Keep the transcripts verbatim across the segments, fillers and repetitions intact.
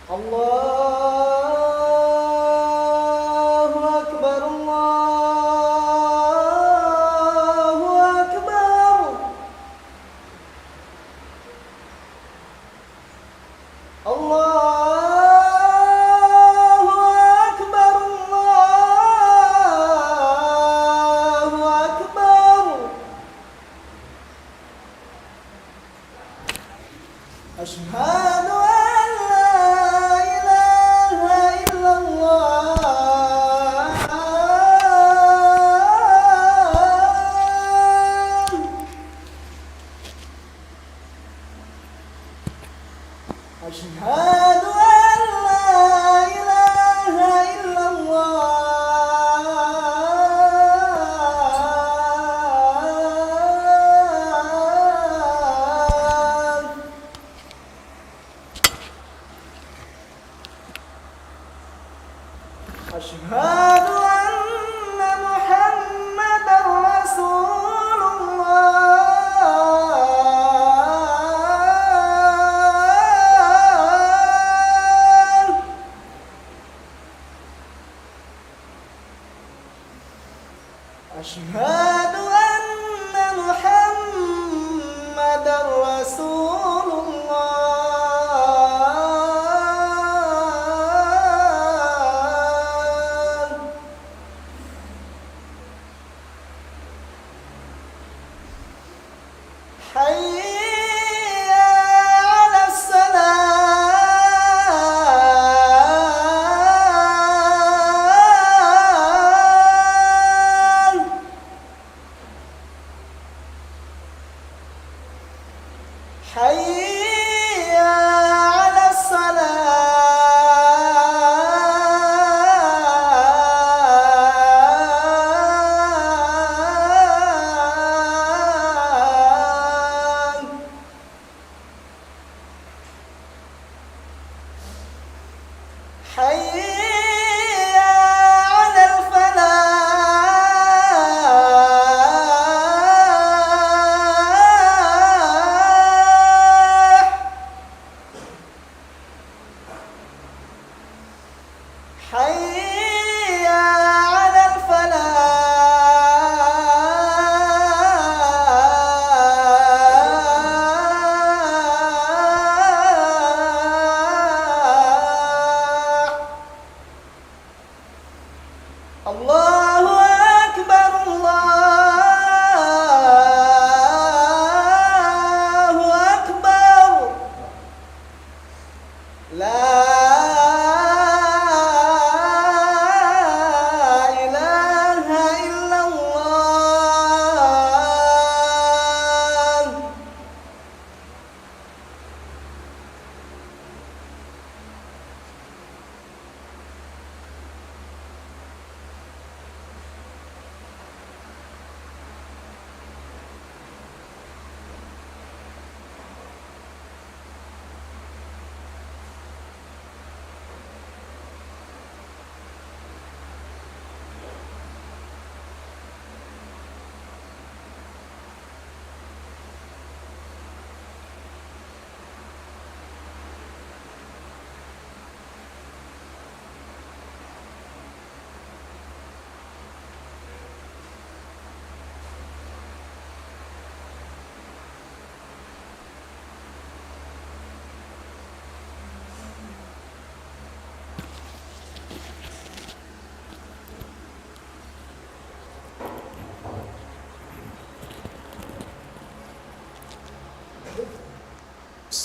الله أكبر، الله أكبر. الله أكبر، الله أكبر. أشهد أن لا إله إلا الله. أشهد أن لا إله إلا الله. أشهد أن محمدا رسول الله. أشهد أن محمدا رسول الله. حي على الصلاة. حي على الصلاة. حي على الفلاح. حي على الفلاح. الله أكبر، الله أكبر. لا إله إلا الله.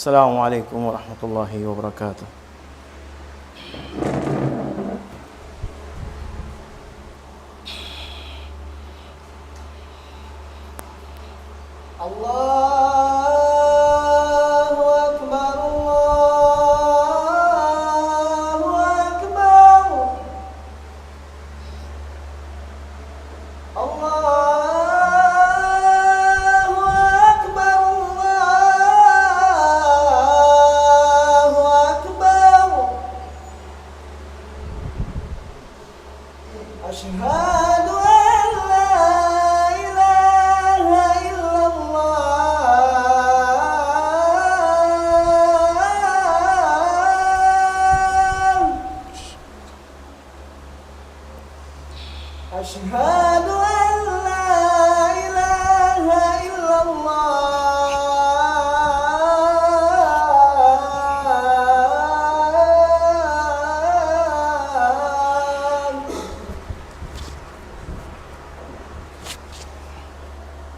السلام عليكم ورحمة الله وبركاته. الله أكبر، الله أكبر. الله أكبر، الله أكبر. أشهد أن لا إله إلا الله.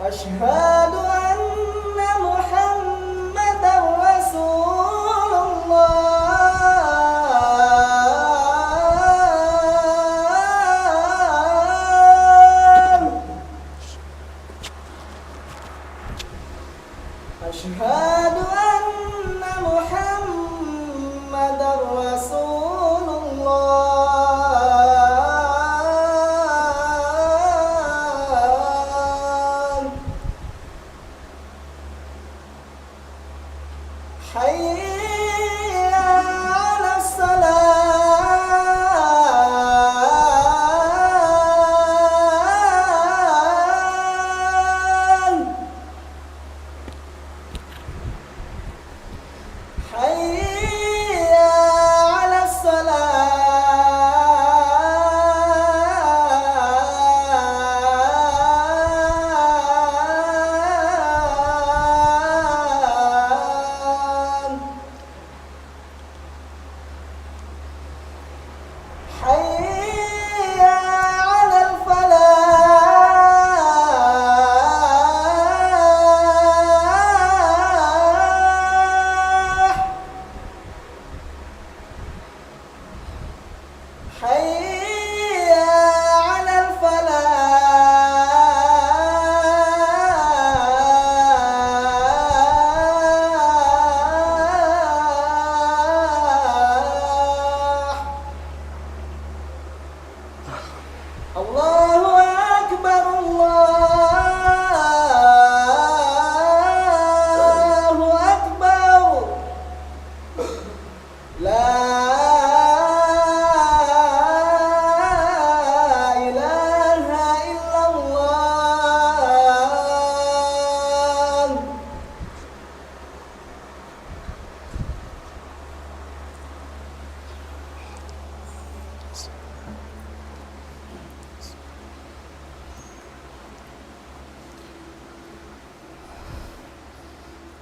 أشهد أن محمدا رسول الله. أشهد أن محمدا رسول الله. حي على الصلاة. حي على الصلاة. حي على الفلاح. حي على الفلاح. الله أكبر، الله أكبر. لا إله إلا الله.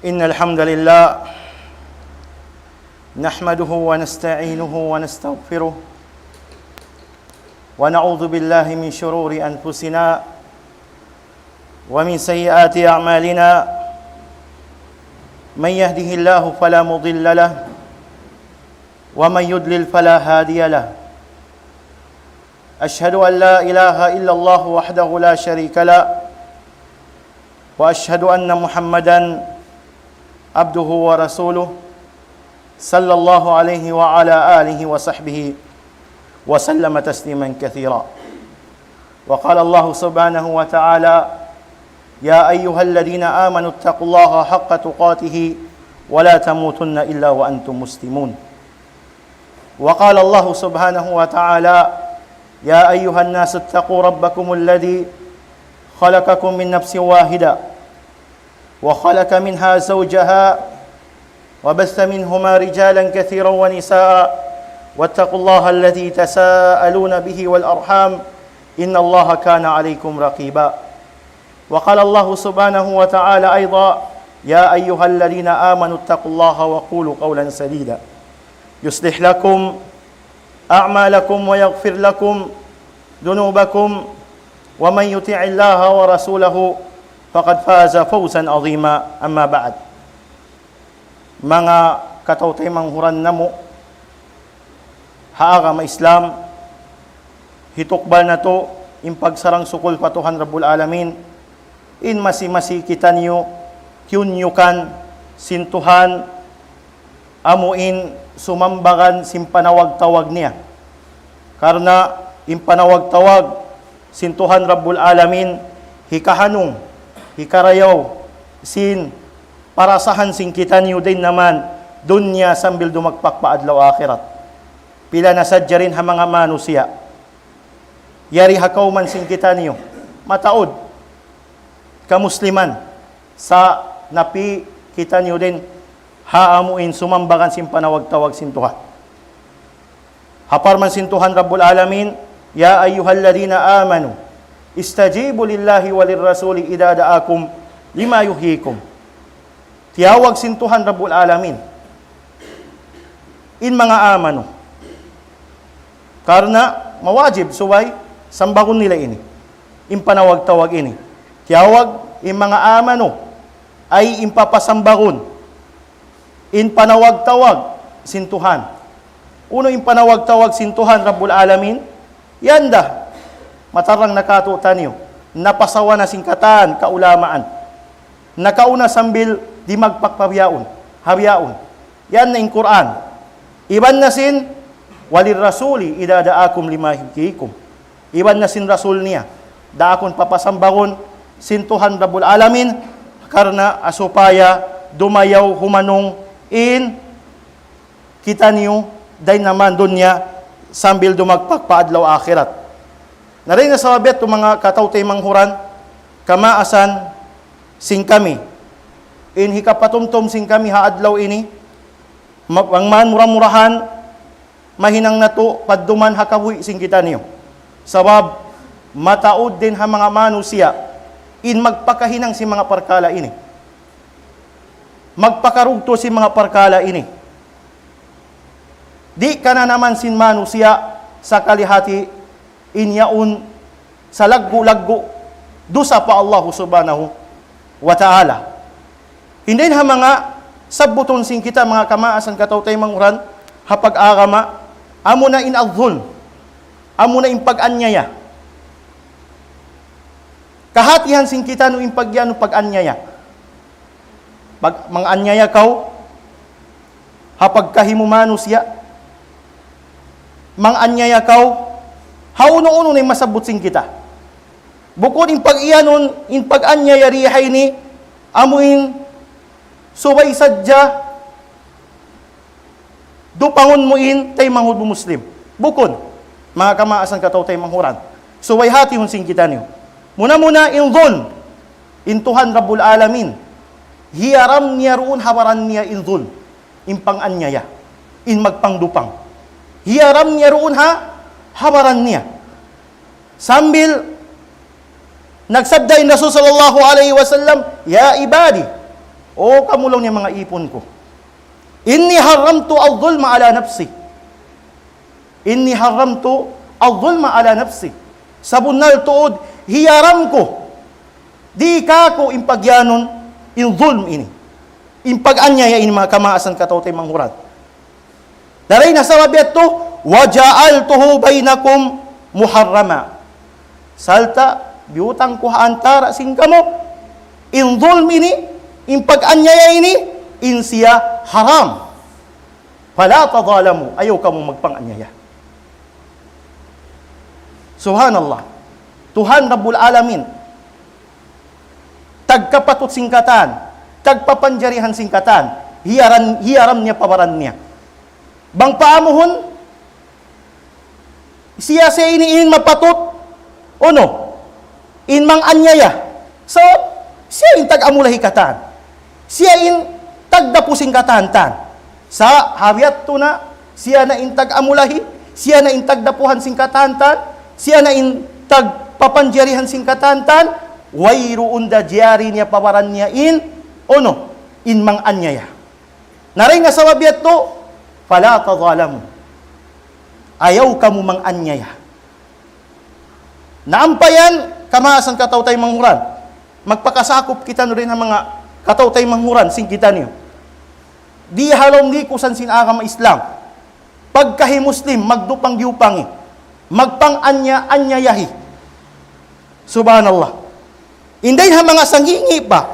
إن الحمد لله نحمده ونستعينه ونستغفره، ونعوذ بالله من شرور أنفسنا ومن سيئات أعمالنا. من يهده الله فلا مضل له، ومن يضلل فلا هادي له. أشهد أن لا إله إلا الله وحده لا شريك له، وأشهد أن محمدا عبده ورسوله، صلى الله عليه وعلى آله وصحبه وسلم تسليما كثيرا. وقال الله سبحانه وتعالى: يا أيها الذين آمنوا اتقوا الله حق تقاته ولا تموتن إلا وأنتم مسلمون. وقال الله سبحانه وتعالى: يا أيها الناس اتقوا ربكم الذي خلقكم من نفس واحدة وخلق منها زوجها وبث منهما رجالا كثيرا ونساء واتقوا الله الذي تساءلون به والأرحام إن الله كان عليكم رقيبا. وقال الله سبحانه وتعالى أيضا: يا أيها الذين آمنوا اتقوا الله وقولوا قولا سديدا يصلح لكم أعمالكم ويغفر لكم ذنوبكم ومن يطع الله ورسوله فقد فاز فوزا عظيما. أما بعد. Manga kataw-taymanghuran namu' ha agama Islam, hitukbal natu' in pagsarang-sukul pa Tuhan Rabbul Alamin, in masi-masi kitaniyu kiyunyukan sin Tuhan, amu in sumambagan sin panawag-tawag niya. Karna' in panawag-tawag sin Tuhan Rabbul Alamin, hikahanung, hikarayaw sin parasahan sin kitaniyu dayn ha dunya sambil dumagpak pa adlaw akhirat. Pila na sadja dayn ha manga manusiya' yari ha kawman sin kitaniyu mataud kamusliman, sa' napi' kitaniyu dayn ha amu in sumambagan sin panawag-tawag sin Tuhan. Ha parman sin Tuhan Rabbul Alamin, يا أيها الذين آمنوا استجيبوا لله وللرسول إذا دعاكم لما يحييكم. Tiyawag sin Tuhan Rabbul Alamin in manga amanu. Karna' mawajib subay sambagun nila ini. In panawag-tawag ini. Tiyawag in manga amanu ay in papasambagun in panawag-tawag sin Tuhan. Unu in panawag-tawag sin Tuhan Rabbul Alamin? Yan da, matarang na katu'taniyu, napasawa na sin katan kaulamaan. Nakauna sambil di' magpakpabiyaun, habiyaun. Yan na in Qur'an. Iban na sin, وللرسول إذا دعاكم لما يحييكم. Iban na sin Rasul niya, daakun papasambagun sin Tuhan Rabbul Alamin, karna' supaya dumayaw humanung in kitaniyu, dayn ha dunya sambil dumagpak pa adlaw akhirat. Na dayn ha sabab yadtu manga kataw-taymanghuran, kamaasan sin kami, in hikapatumtum sin kami ha adlaw ini, ma-, bang man mura-murahan, mahinang natu' padduman ha kabuhi' sin kitaniyu. Sabab, mataud dayn ha manga manusiya' in magpakahinang sin manga parkala' ini. Magpakarugtu sin manga parkala' ini. Di' kananaman sin manusiya' sakali hati in yaun salaggu'-laggu' dusa pa Allah Subhanahu wa Ta'ala. Hinda in ha manga sabbutun sin kita manga kamaasan kataw-taymanghuran ha pag-agama, amuna in adh-dhulm, amuna in pag-anyaya. Kahatihan sin kitaniyu in pag-, anu, pag-anyaya. Pag-, manganyaya kaw ha pagkahi mu manusiya', manganyaya kaw ha unu-unu na in masabbut sin kita. Bukun in pag-iyanun, in pag-anyaya di ha ini, amu in subay sadja dupangun mu in taymanghud mu Muslim. Bukun, manga kamaasan kataw-taymanghuran. Subay hatihun sin kitaniyu. Muna-muna in dhulm, in Tuhan Rabbul Alamin, hiyaram niya duun ha baran niya in dhulm, in panganyaya, in magpangdupang. Hiyaram niya duun ha, ha baran niya. Sambil nagsabda in Rasul sallallahu alayhi wasallam, يا عبادي, O kamu laung niya manga ipun ku, إني حرمت الظلم على نفسي. إني حرمت الظلم على نفسي. Sabunnal tuud, hiyaram ku, di' kāku' in pagyanun, in dhulm ini. In pag-anyaya ini manga kamaasan kataw-taymanghuran. Dayn ha sabab yadtu, وجعلته بينكم محرما. Sarta' biyutang ku ha antara' sin kamu in dhulm ini, in pag-anyaya ini, in siya haram. فلا تظالموا, ayaw kamu magpanganyaya. Subhanallah. Tuhan Rabbul Alamin, tagkapatut sin katan, tagpapanjarihan sin katan, hiyaran-, hiyaram niya pa baran niya. Bang paamuhun, siya, siya ini in mapatut, unu, in manganyaya. So, siya in tag-amulahi katan. Siya in tagdapu sin katan-katan. Sa' ha biya' yadtu na, siya na in tag-amulahi, siya na in tagdapuhan sin katan-katan, siya na in tagpapanjarihan sin katan-katan, wayruun da jari niya pa baran niya in, unu, in manganyaya. Na dayn ha sabab yadtu, فلا تظالموا. Ayaw kamu manganyaya. Na ampa yan, kamaasan kataw-taymanghuran. Magpakasakup kitaniyu dayn ha manga kataw-taymanghuran sin kitaniyu. Di' ha lawm gikusan sin agama Islam. Pagkahi Muslim, magdupang-diyupangi. Magpanganya-anyayahi. Subhanallah. In dayn ha manga sanghingi' pa,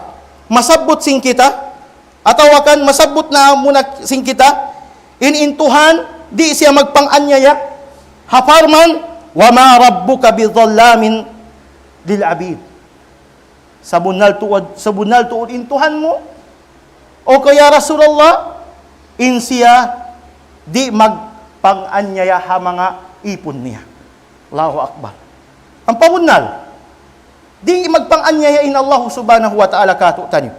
masabbut sin kita, atawa kan masabbut na muna sin kita, in, in Tuhan, di' siya magpanganyaya, ha parman, وما ربك بظلام للعبيد. Sabunnal tuud, sabunnal tuud in Tuhan mu, o kaw ya Rasulullah, in siya di' magpanganyaya ha manga ipun niya. Allahu Akbar. Ampa bunnal. Di' magpanganyaya in Allah Subhanahu wa Ta'ala katu'taniyu.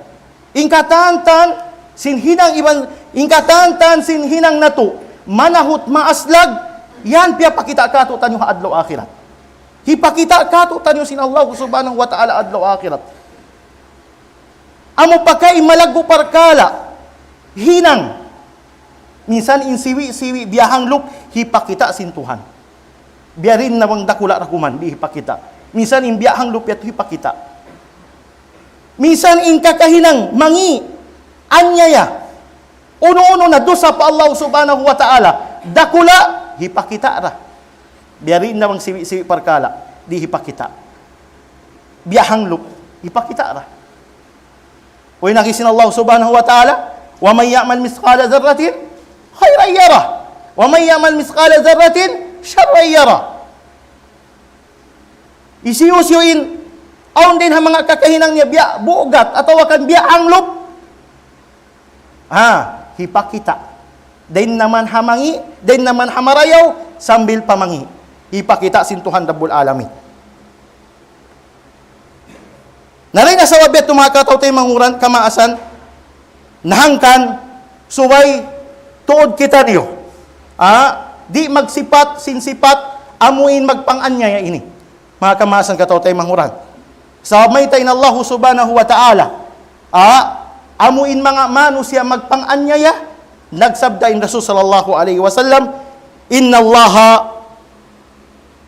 In katan-katan sin hinang iban, in katan-katan sin hinang natu', manahut maaslag, Yan piyapakita' kātu'niyu ha adlaw akhirat. Hipakita' kātu'niyu sin Allah subhanahu wa ta'ala adlaw akhirat. Amu pa kay malaggu' parkala', hinang. Minsan in siwi'-siwi' biya' hanglup, hipakita' sin Tuhan. Biya' diin na bang dakula' ra kuman, di' hipakita'. Minsan in biya' hanglup yadtu hipakita'. Minsan in kakahinang, mangi', anyaya. Unu-unu na dusa pa Allah subhanahu wa ta'ala. Dakula', hipakita' ra. Biya' diin na bang siwi'-siwi' parkala', di' hipakita'. Biya' hanglup, hipakita' ra. Way na agi sin Allah subhanahu wa ta'ala, ومن يعمل مثقال ذرة خيرا يره ومن يعمل مثقال ذرة شرا يره. Hisiyu-siyu in, awn dayn ha manga kakahinang niya biya' bugat atawa kan biya' hanglup. Ha, hipakita'. Dayn naman ha mangi', dayn naman ha marayaw, sambil pa mangi'. Hipakita' sin Tuhan Rabbul Alamin. Na dayn ha sabab yadtu manga kataw-taymanghuran kamaasan, na hangkan subay tuud kitaniyu. Ah, di' magsipat sin sipat amuin magpanganyaya ini. Manga kamaasan kataw-taymanghuran. Sabab mayta' in Allah subhanahu wa ta'ala, ah, amuin manga manusiya' magpanganyaya, nagsabda in Rasul sallallahu alayhi wasallam, إن الله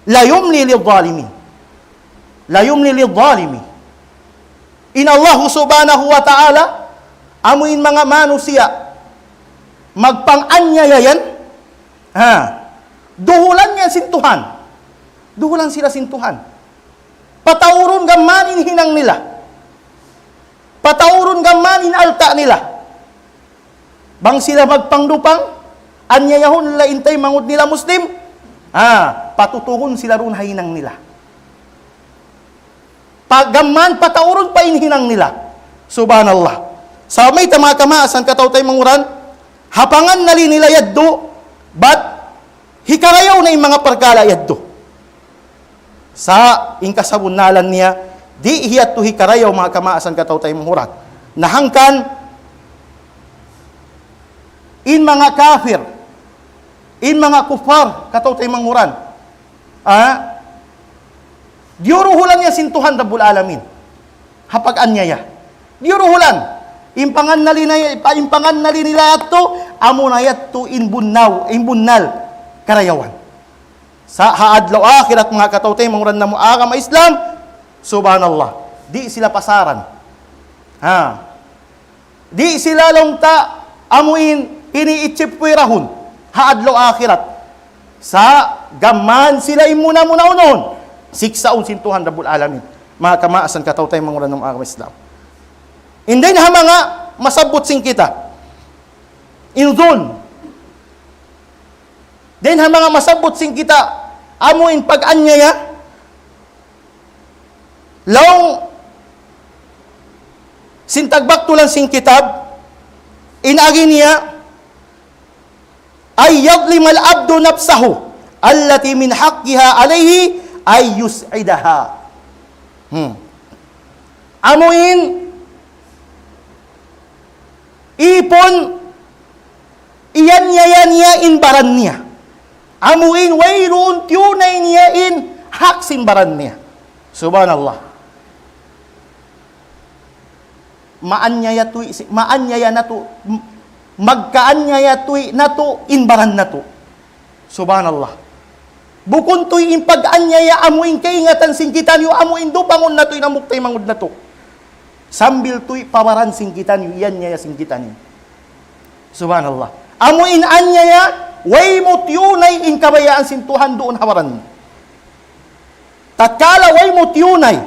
لا يملي للظالم. لا يملي للظالم. In Allah subhanahu wa ta'ala, amuin manga manusiya', magpanganyaya yan, ha, duhulan niya sin Tuhan. Duhulan sila sin Tuhan. Pataurun gam mayan in hinang nila. Pataurun gam mayan in alta' nila. Bang sila magpangdupang, anyayahun nila in taymanghud nila Muslim, ah, patutugun sila duun ha hinang nila. Pa-, gam mayan pataurun pa in hinang nila. Subhanallah. Sa' mayta' manga kamaasan kataw-taymanghuran, ha pangannali nila yadtu, bat hikarayaw na in manga parkala' yadtu. Sa' in kasabunnalan niya, di' yadtu hikarayaw manga kamaasan kataw-taymanghuran. Na hangkan, in manga kafir, in manga kuffar, kataw-taymanghuran. Ah? Diyuruhulan niya sin Tuhan Rabbul Alamin. Ha pag-anyaya. Diyuruhulan. In pangannali na, in pangannali nila yadtu, amuna yadtu in bunnaw, in bunnal karayawan. Sa' ha adlaw akhirat manga kataw-taymanghuran namu' agama Islam, subhanallah, di' sila pasaran. Ha. Di' sila laung ta amuin ini ichip kuirahun ha adlaw akhirat. Sa' gam mayan sila in muna-muna unun, siksaun sin Tuhan Rabbul Alamin. Manga kamaasan kataw-taymanghuran namu' agama Islam. In dayn ha manga masabbut sin kita. In zulm. Dayn ha manga masabbut sin kita, amuin pag-anyaya, laung sin tagbaktulan sin kitab, in agi niya, أن يظلم العبد نفسه التي من حقها عليه أن يسعدها. Hmm. Amuin ipun, iyanyaya niya in baran niya. Amuin wayruun tiyunay niya in hak sin baran niya. Subhanallah. Maanyaya tuud, maanyaya natu', m-, magkaanyaya tuud natu' in baran natu'. Subhanallah. Bukun tuud in pag-anyaya amuin kaingatan sin kitaniyu, amuin dupangun natu' in hambuuk taymanghud natu'. Sambil tuud pa baran sin kitaniyu, iyanyaya sin kitaniyu. Subhanallah. Amuin anyaya, way mu tiyunay in kabayaan sin Tuhan duun ha baran mu. Tatkala way mu tiyunay,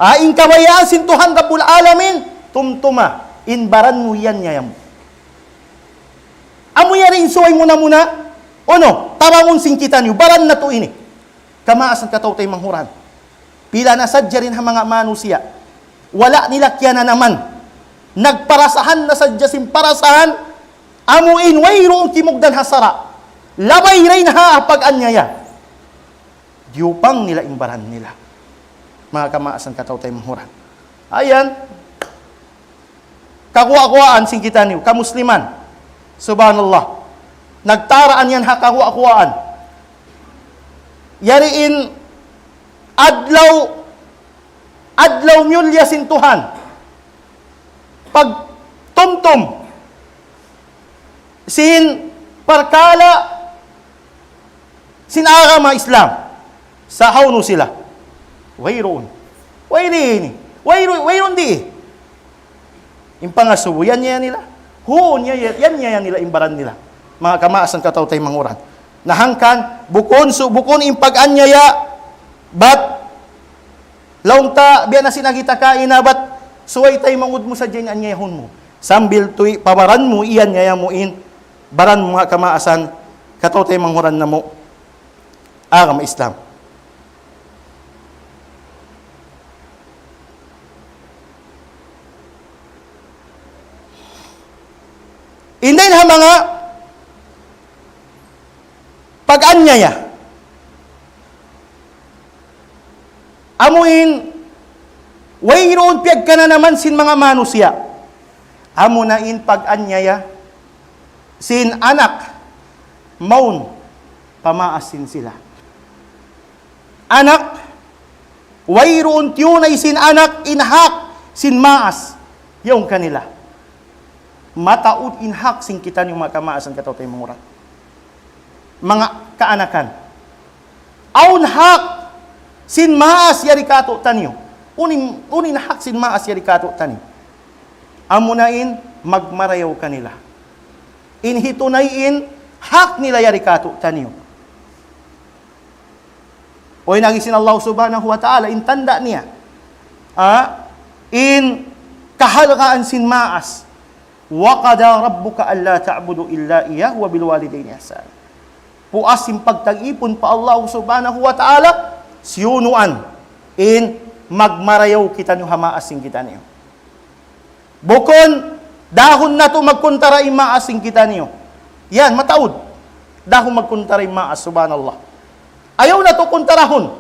ah, in kabayaan sin Tuhan Rabbul Alamin, tumtuma, in baran mu yan yayam. Amu yari in subay muna-muna, unu, tabangun sin kitaniyu, baran natu' ini. Kamaasan kataw-taymanghuran. Pila na sadja dayn ha manga manusiya'. Wala' nila kiyananaman. Nagparasahan na sadja sin parasahan, amu in wayruun kimugdan ha sara'. Labay dayn ha pag-anyaya. Diyupang nila in baran nila. Manga kamaasan kataw-taymanghuran. Ayan. Kaguwa'-guwaan sin kitaniyu, kamusliman. Subhanallah. Nagtaraan yan ha kaguwa'-guwaan. Yari in adlaw, adlaw miyulliya sin Tuhan. Pagtumtum sin parkala' sin agama Islam. Sa' hawnu sila? Wayruun. Wayruun ini. Wayru-, wayruun di. In pangasubu, yan niya nila. Huun niya, yan niya nila in baran nila. Manga kamaasan, kataw-taymanghuran. Na hangkan, bukun su-, bukun in pag-anyaya, bat, laung ta, biya' na sin agi ta kaina, bat, subay taymanghud mu sadja in anyayahun mu. Sambil tuy pa baran mu, iyanyaya mu in baran mu, manga kamaasan, kataw-taymanghuran namu'. Agama Islam. In dayn ha manga pag-anyaya, amu in wayruun piyagkananaman sin manga manusiya'. Amu na in pag-anyaya sin anak mawn pa maas sin sila. Anak, wayruun tiyunay sin anak in hak sin maas yaun kanila. Mataud in hak sin kitaniyu, manga kamaasan, kataw-taymanghuran. Manga kaanakan. Awn hak sin maas yari kātu'niyu. Unu in, unu in hak sin maas yari kātu'niyu. Amu na in magmarayaw kanila. In hitunay in hak nila yari kātu'niyu. Uy, in agi sin Allah Subhanahu wa Ta'ala, in tanda' niya. Ah, in kahalgaan sin maas. وقضى ربك ألا تعبدوا إلا إياه وبالوالدين إحسانا. Puas sin pagtag-ipun pa Allah Subhanahu wa Ta'ala, siyunuan in magmarayaw kitaniyu ha maas sin kitaniyu. Bukun, dahun natu' magkuntara in maas sin kitaniyu. Yan, mataud. Dahun magkuntara in maas, subhanallah. Ayaw natu' kuntarahun.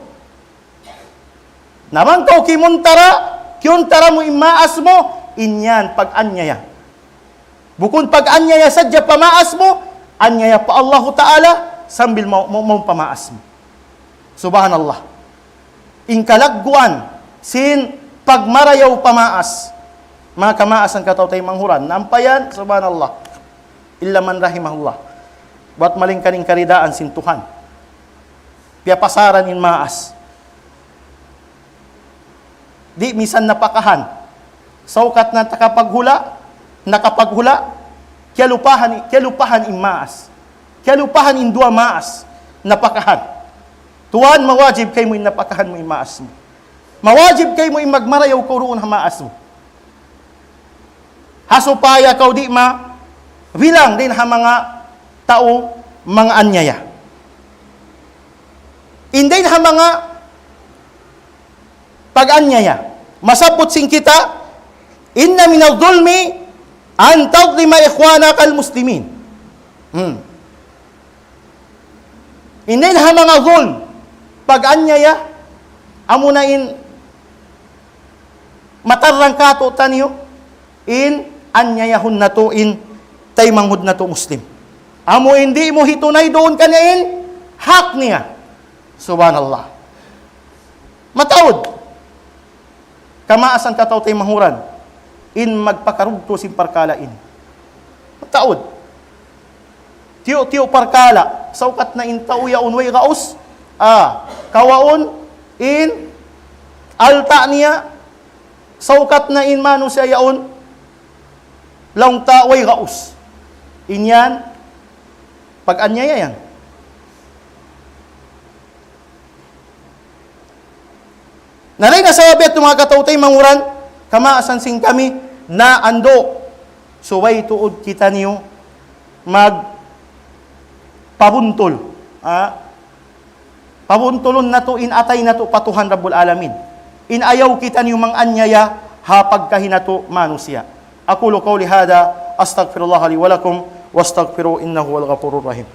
Na bang kaw kimuntara, kiyuntara mu in maas mu, in yan pag-anyaya. Bukun pag-anyaya sadja pa maas mu, anyaya pa Allahu Ta'ala, sambil mau, mau, mau pa maas mu. Subhanallah. In kalagguan sin pagmarayaw pa maas. Manga kamaasan, kataw-taymanghuran. Ampa yan, subhanallah. إلا من رحم الله. Buat malayngkan in karidaan sin Tuhan. Piyapasaran in maas. Di' misan napakahan. Saukat na nakapaghula', nakapaghula', kiyalupahan, kiyalupahan in maas. Kiyalupahan in duwa maas, napakahan. Tuwan, mawajib kaymu in napakahan mu in maas mu. Mawajib kaymu in magmarayaw kaw duun ha maas mu. Ha supaya kaw di' mabilang dayn ha manga tau manga anyaya. In dayn ha manga pag-anyaya. Masabbut sin kita, إن من الظلم أن تظلم إخوانك المسلمين. Hmm. In dayn ha manga zulm, pag-anyaya, amuna in matarrang kātu'niyu, in anyayahun natu' in taymanghud natu' Muslim. Amu in di' mu hitunay duun kaniya in hak niya. Subhanallah. Mataud. Kamaasan, kataw-taymanghuran, in magpakarugtu sin parkala' ini. Mataud. Tiyu'-tiyu' parkala', saukat na in tau yaun way gaus, ah, kawaun in alta' niya, saukat na in manusiya' yaun, laung ta way gaus. In yan, pag-anyaya yan. Na dayn ha sabab yadtu, manga kataw-taymanghuran, kamaasan sin kami, na andu', subay tuud kitaniyu magpabuntul. Ha? Pabuntulun natu' in atay natu' pa Tuhan Rabbul Alamin. In ayaw kitaniyu mang-anyaya ha pagkahi natu' manusiya'. أقول قولي هذا، أستغفر الله لي ولكم، واستغفروه إنه هو الغفور الرحيم.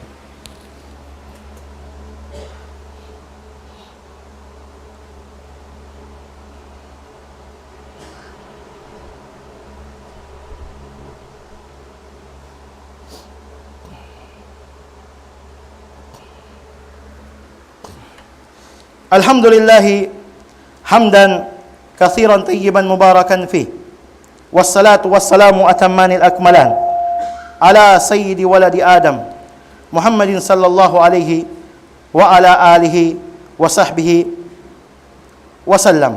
الحمد لله حمدا كثيرا طيبا مباركا فيه، والصلاة والسلام أتمان الأكملان على سيد ولد آدم محمد صلى الله عليه وعلى آله وصحبه وسلم.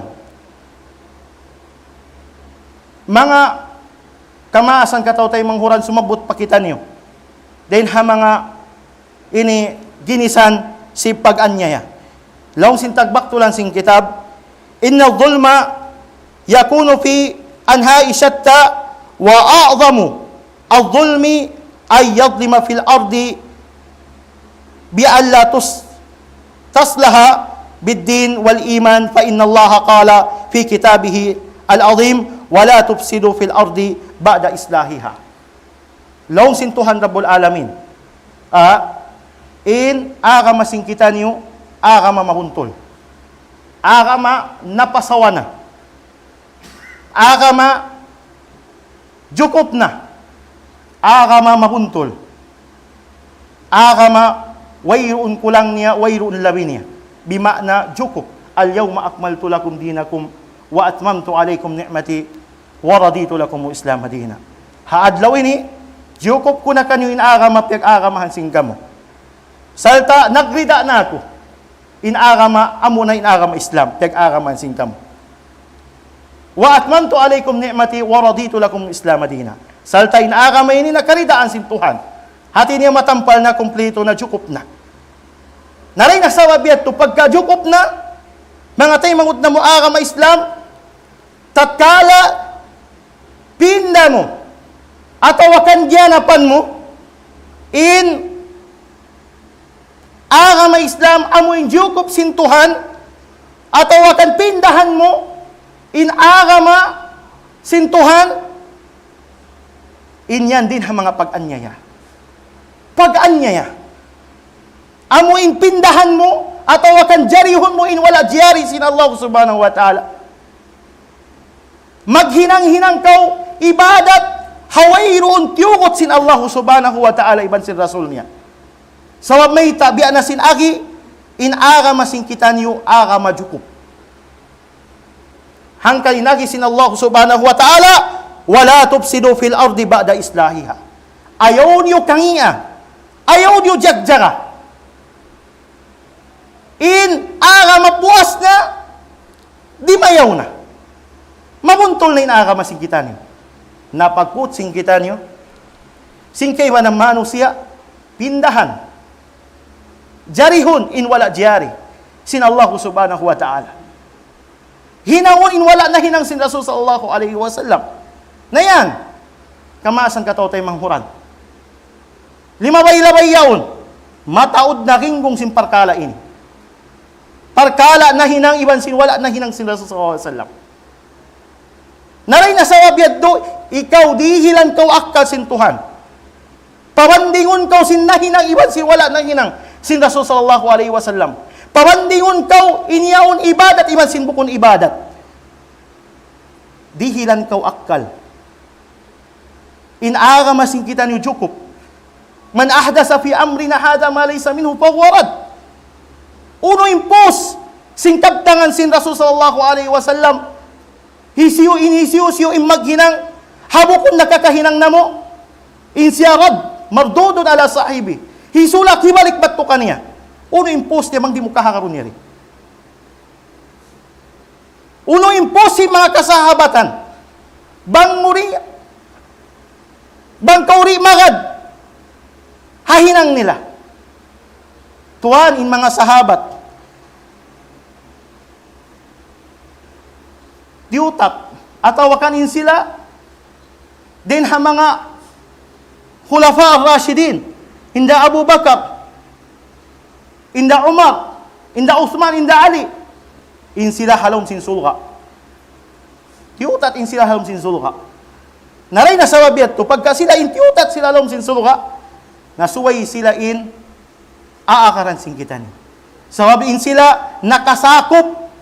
Manga kamaasan kataw-taymanghuran, sumabbut pa kitaniyu dayn ha manga ini ginisan sin pag-anyaya. Laung sin tagbaktulan sin kitab, إن الظلم يكون في أنحاء شتى وأعظم الظلم أن يظلم في الأرض بأن لا تص- تصلح بالدين والإيمان، فإن الله قال في كتابه العظيم: ولا تفسدوا في الأرض بعد إصلاحها. Laung sin Tuhan Rabbul Alamin, a, in agama sin kitaniyu, agama mabuntul. Agama napasawa na. Agama jukup na. Agama mabuntul. Agama wayruun kulang niya, wayruun labi niya. Bima'na jukup. اليوم أكملت لكم دينكم وأتممت عليكم نعمتي ورضيت لكم الإسلام دينا. Ha adlaw ini, jukup ku na kaniyu in agama piyag-agamahan sin kamu. Sarta' nagrida na aku. In agama, amuna in agama Islam, piyag-agamahan sin kamu. وأتممت عليكم نعمتي ورضيت لكم الإسلام دينا. Sarta' in agama ini na karidaan sin Tuhan. Hati niya matampal na, kumplitu na, jukup na. Na dayn ha sabab yadtu, pagka jukup na, manga taymanghud namu' agama Islam, tatkala pinda mu, atawa kan giyanapan mu, in agama Islam amu in jukup sin Tuhan, atawa kan pindahan mu in agama sin Tuhan, in yan dayn ha manga pag-anyaya. Pag-anyaya. Amu in pindahan mu, atawa kan jarihun mu in wala' jiyari sin Allah Subhanahu wa Ta'ala. Maghinang-hinang kaw ibadat ha wayruun tiyugut sin Allah Subhanahu wa Ta'ala iban sin Rasul niya. Sabab mayta', biya' na sin agi, in agama sin kitaniyu agama jukup. Hangkan in agi sin Allah Subhanahu wa Ta'ala, ولا تفسدوا في الأرض بعد إصلاحها. Ayaw niyu kangian, ayaw niyu jagjaga. In agama puas na, dimayaw na. Mabuntul na in agama sin kitaniyu. Na pagput sin kitaniyu, sin kaibanan manusiya', pindahan. Jarihun in wala' jiyari sin Allah Subhanahu wa Ta'ala. Hinangun in wala' nahinang sin Rasul sallallahu alayhi wasallam. Na yan, kamaasan kataw-taymanghuran. Limabay-labay yaun, mataud na ginggung sin parkala' ini. Parkala' nahinang iban sin wala' nahinang sin Rasul sallallahu alayhi wasallam. Na dayn ha sabab yadtu, ikaw dihilan kaw akkal sin Tuhan. Pabandingun kaw sin nahinang iban sin wala' nahinang sin Rasul sallallahu alayhi wasallam. Pabandingun kaw in yaun ibadat iban sin bukun ibadat. Dihilan kaw akkal. In agama sin kitaniyu jukup. من أحدث في أمرنا هذا ما ليس منه فهو رد. Unu in pus sin kabtangan sin Rasul sallallahu alayhi wasallam, hisiyu in hisiyu-siyu in maghinang ha bukun na kakahinang namu', in siya rad, مردود على صاحبه. Hisulak, hibalik bat tu kaniya. Unu in pus niya bang di' mu kahagarun yari? Unu in pus sin manga kasahabatan? Bang mu di', bang kaw di' magad ha hinang nila. Tuwan in manga sahabat. Diyutat. Atawa kan in sila dayn ha manga Khulafa ar-Rashidin, hinda Abu Bakar, hinda Umar, hinda Uthman, hinda Ali, in sila ha lawm sin surga'. Tiyutat in sila ha lawm sin surga'. Na dayn ha sabab yadtu, pagka sila in tiyutat sila ha lawm sin surga', na subay sila in aakaran sin kitaniyu. Sabab in sila nakasakup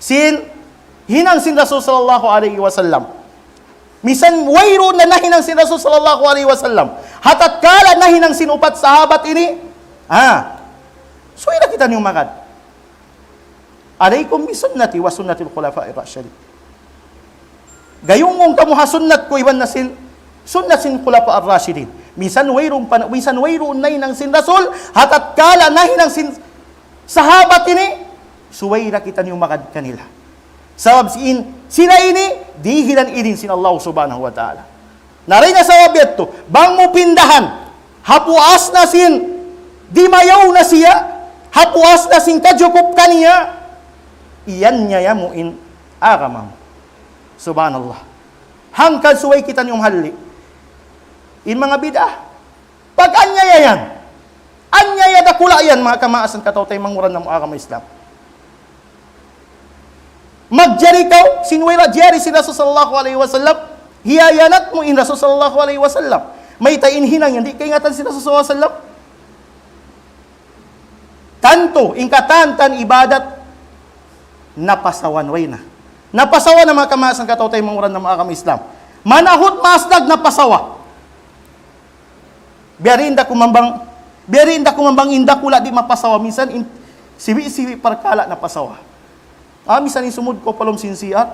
sin hinang sin Rasul sallallahu alayhi wasallam. Misan wayruun na nahinang sin Rasul sallallahu alayhi wasallam. Ha tatkala nahinang sin upat sahabat ini, ha, subay na kitaniyu magad. عليكم بسنتي وسنة الخلفاء الراشدين. Gayungun kamu ha sunnat ku iban na sin sunnat sin Khulafa ar-Rashidin. Minsan wayruun pa, minsan wayruun nahinang sin Rasul, ha tatkala nahinang sin sahabat ini, subay da kitaniyu magad kanila. Sabab sin sila ini, dihilan idin sin Allah Subhanahu wa Ta'ala. Na dayn ha sabab yadtu, bang mu pindahan, ha puas na sin, dimayaw na siya, ha puas na sin kajukup kaniya, iyan niya yamu in agama mu. Subhanallah. Hangkan subay kitaniyu mahalli' in manga bid'ah. Pag-anyaya yan. Anyaya dakula' yan, manga kamaasan, kataw-taymanghuran namu' agama Islam. Magjari kaw, sin way ra jari sin Rasul sallallahu alayhi wasallam, hiyanat mu in Rasul sallallahu alayhi wasallam. Mayta' in hinang yan, di' kaingatan sin Rasul sallallahu alayhi wasallam. Tantu, in katan-katan ibadat, napasawa na, way na. Napasawa na, manga kamaasan, kataw-taymanghuran namu' agama Islam. Manahut maas nag napasawa. Biya' diin da kuman bang, biya' diin da kuman bang in dakula' di' mapasawa, minsan in siwi'-siwi' parkala' napasawa. Ah, minsan in sumud kaw pa lawm sin C R.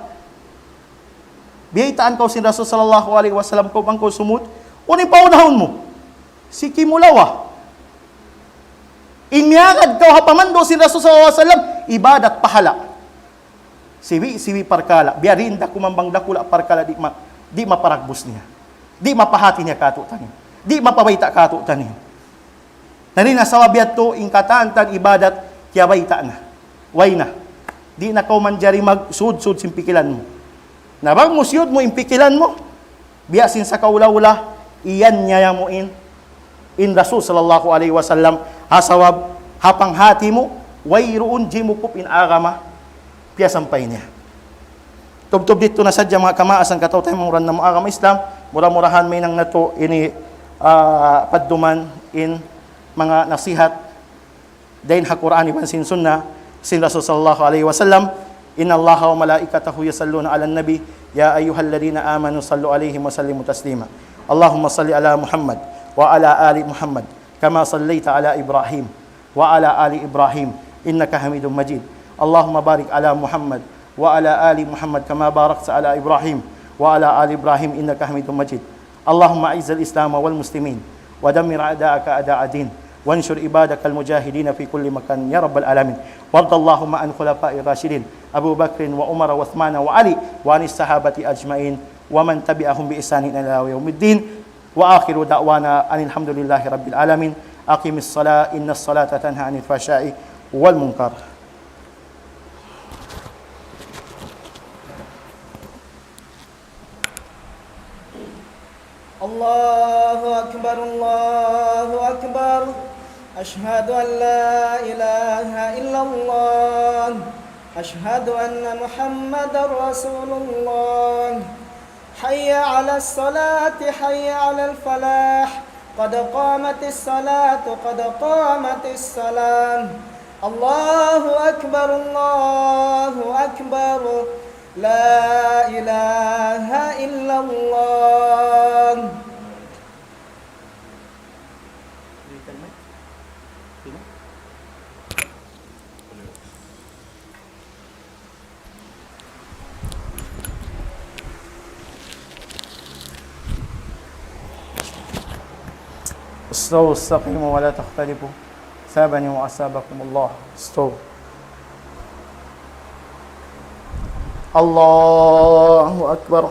Biyaytaan kaw sin Rasul sallallahu alayhi wasallam kaw bang kaw sumud. Unu in paunahun mu? Siki mu lawa. In miyagad kaw ha pamandu' sin Rasul sallallahu alayhi wasallam, ibadat pahala'. Siwi'-siwi' parkala', biya' diin da kuman bang dakula' parkala' di' ma-, di' maparagbus niya. Di' mapahati niya kātu'niyu. Di' mapabayta' kātu'niyu. Na dayn ha sabab yadtu, in katan-katan ibadat, kiyabayta' na. Way na. Di' na kaw manjari magsud-sud sin pikilan mu. Na bang mu siyud mu in pikilan mu, biya' sin sakaula-ula, iyan niya yamu in, in Rasul sallallahu alayhi wasallam, ha sabab, ha panghati mu, wayruun jimukup in agama, piyasampay niya. Tubtub didtu na sadja, manga kamaasan, kataw-taymanghuran namu' agama Islam, mura-murahan mahinang natu' ini, ah, padduman in manga nasihat, dayn ha Qur'an iban sin Sunnah sin Rasul sallallahu alayhi wasallam, إن الله وملائكته يصلون على النبي يا أيها الذين آمنوا صلوا عليه وسلموا تسليما. اللهم صل على محمد وعلى آل محمد كما صليت على إبراهيم وعلى آل إبراهيم إنك حميد مجيد. اللهم بارك على محمد وعلى آل محمد كما باركت على إبراهيم وعلى آل إبراهيم إنك حميد مجيد. اللهم أعز الإسلام والمسلمين ودمر أعداءك أعداء الدين وانصر عبادك المجاهدين في كل مكان يا رب العالمين. وارض اللهم عن خلفاء الراشدين أبو بكر وعمر وعثمان وعلي وعن الصحابة أجمعين ومن تبعهم بإحسان إلى يوم الدين. وآخر دعوانا أن الحمد لله رب العالمين. أقم الصلاة إن الصلاة تنهى عن الفحشاء والمنكر. الله أكبر، الله أكبر. أشهد أن لا إله إلا الله. أشهد أن محمدا رسول الله. حي على الصلاة، حي على الفلاح. قد قامت الصلاة، قد قامت الصلاة. الله أكبر، الله أكبر. لا إله إلا الله. استووا استقيموا ولا تختلفوا. أثابني وأثابكم الله. استووا. الله أكبر.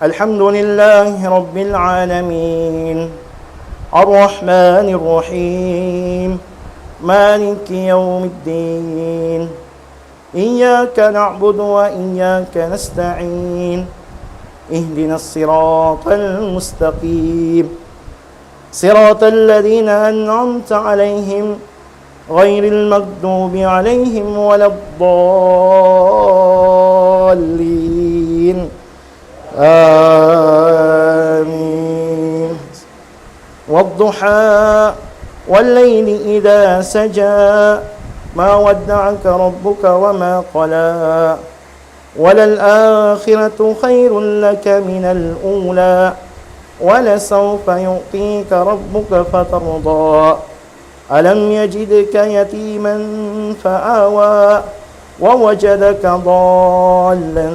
الحمد لله رب العالمين. الرحمن الرحيم. مالك يوم الدين. إياك نعبد وإياك نستعين. اهدنا الصراط المستقيم. صراط الذين أنعمت عليهم غير المغضوب عليهم ولا الضالين. آمين. والضحى والليل إذا سجى. ما ودعك ربك وما قلى. وللآخرة خير لك من الأولى. ولسوف يعطيك ربك فترضى. ألم يجدك يتيما فآوى، ووجدك ضالا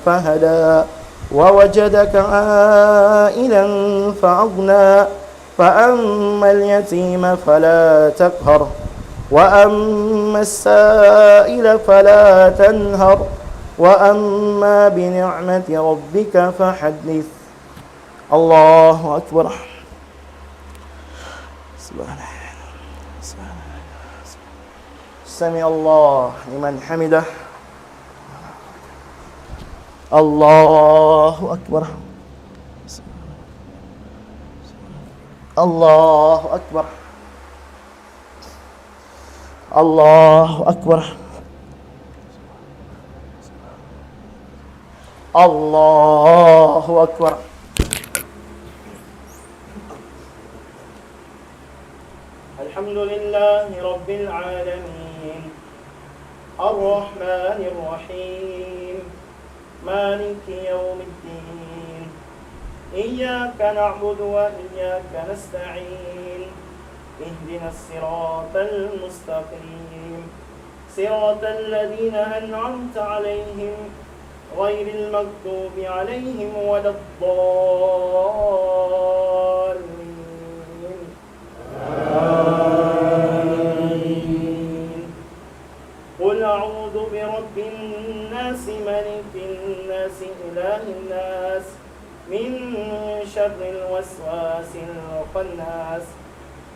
فهدى، ووجدك عائلا فأغنى، فأما اليتيم فلا تقهر، وأما السائل فلا تنهر، وأما بنعمة ربك فحدث. الله أكبر. سبحان الله. سمع الله لمن حمده. الله أكبر. الله أكبر. الله أكبر. الله أكبر. الحمد لله رب العالمين. الرحمن الرحيم. مالك يوم الدين. إياك نعبد وإياك نستعين. اهدنا الصراط المستقيم. صراط الذين أنعمت عليهم غير المغضوب عليهم ولا الضالين. آمين. قل أعوذ برب الناس، ملك الناس، إله الناس، من شر الوسواس الخناس،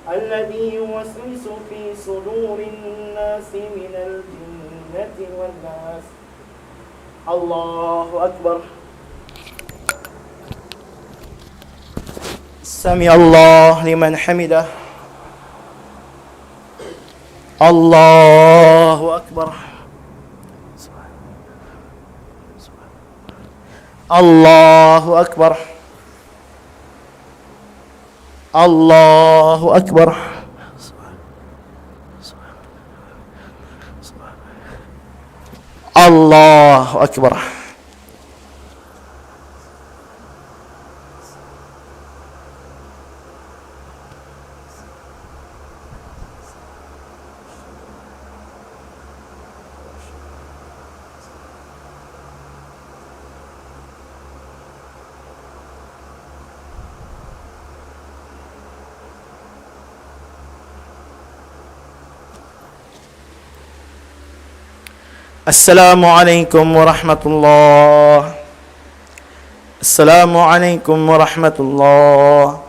الذي يوسوس في صدور الناس من الجنة والناس. الله أكبر. سمع الله لمن حمده. الله أكبر. الله أكبر. الله أكبر. الله أكبر. السلام عليكم ورحمة الله. السلام عليكم ورحمة الله.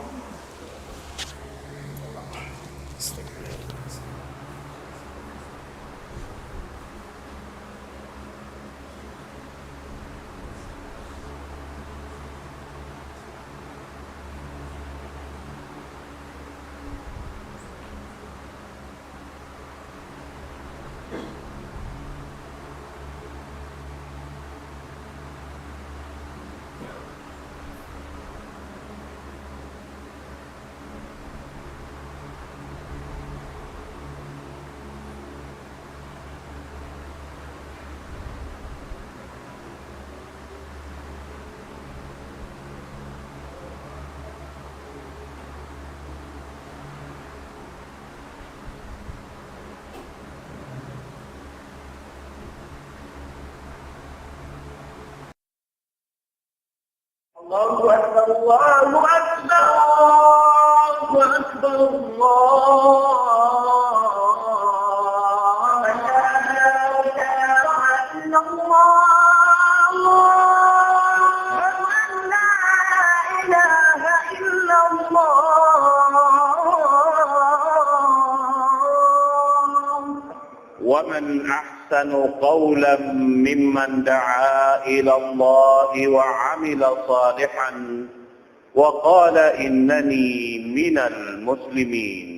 الله أكبر، الله أكبر، الله أكبر، الله أكبر. أشهد أن لا إله إلا الله. أشهد أن لا إله إلا الله. ومن أحسن قولا ممن دعا إلى الله وعمل صالحا وقال إنني من المسلمين.